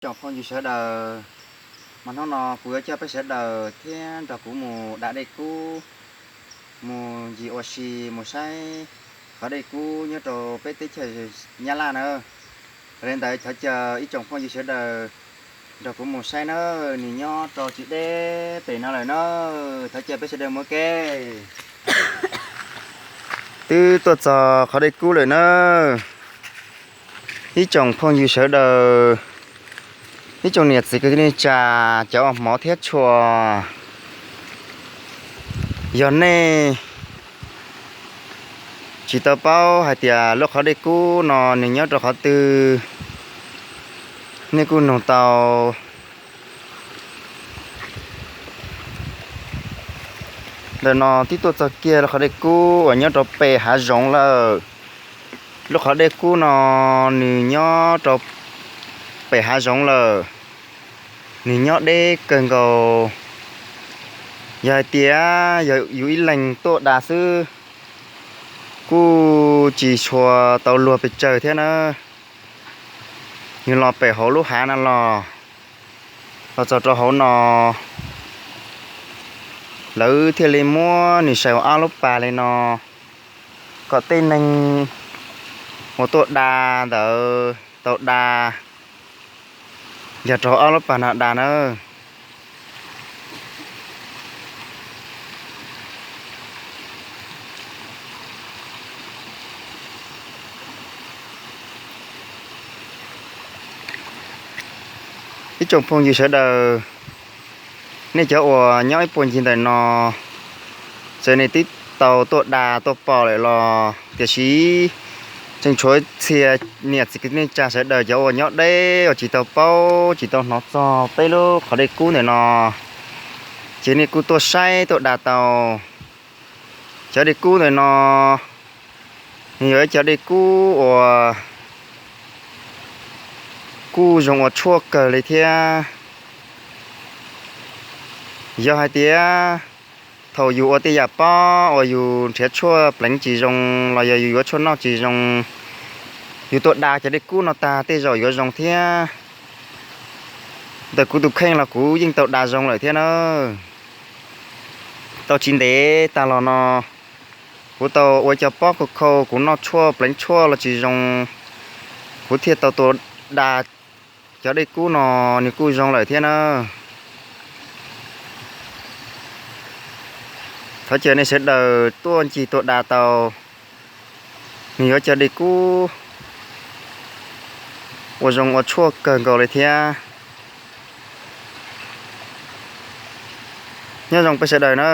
Tsoom phooj ywg sawv daws, mas hnub no kuv yuav coj peb sawv daws thiab nrog kuv mus da dej kub, mus ncig ua si, mus saib qhov dej kub nyob rau peb teb chaws Nyab Laj na. Li ntawd thov caw ib tsoom phooj ywg sawv daws nrog kuv mus saib na, nws nyob rau tsis deb pem no lawm na. Thov caw peb sawv daws mus ua ke. Twb tuaj txog qhov dej kub lawm na. Ib tsoom phooj ywg sawv daws, ib tsoom niam txiv kwv tij neej tsa, cov uas hmov thiab tshua, yog nej tsis tau paub hais tias lub qhov dej kub no nws nyob rau qhov twg, nej kuj nug tau. Ntawm no twb tuaj txog kiag lub qhov dej kub uas nyob rau pem hav zoov lawm. Lub qhov dej kub no nws nyob rau pem hav zoov lawm, nws nyob deb kawg nkaus. Yog hais tias yog yus ib leeg tuaj da xwb, kuj tsis tshua tau luag pes tsawg thiab na. Nws los pem hauv lub hav no los, los txog rau hauv no, lawv thiaj li muab nws sai ua ob lub pas li no, kom tej neeg uas tuaj da ntawd tau da yog rau ob lub pas no da na. Ib tsoom phooj ywg sawv daws, nej cov uas nyob ib puag ncig ntawm no, txawm nej twb tau tuaj da tuaj pom lawm los tiam sis tseem tshuav txhia niam txiv kwv tij neej tsa sawv daws cov uas nyob deb uas tsis tau paub tsis tau hnov txog peb lub qhov dej kub ntawm no, ces nej kuj tuaj saib tuaj da tau. Cov dej kub ntawm no nws yog ib cov dej kub uas kuj zoo ua tshuaj kawg li thiab. Yog hais tias thaum yus ua tej yam pob uas yus nrhiav tshuaj pleev tsis zoo los yog yus yuav tshuaj noj tsis zoo, yus tuaj da cov dej kub no tag tej zaum yuav zoo thiab. Ntawm kuv tus kheej los kuv yeej tau da zoo lawm thiab na. Tau tsis ntev tag los no, kuv tau ua cov pob khau khau, kuv noj tshuaj pleev tshuaj los tsis zoo, kuv thiaj tau tuaj da cov dej kub no, nws kuj zoo lawm thiab na. Thov caw nej sawv daws tuaj ncig tuaj da tau, nws yog cov dej kub uas zoo ua tshuaj kawg nkaus li thiab. Nyob zoo peb sawv daws na.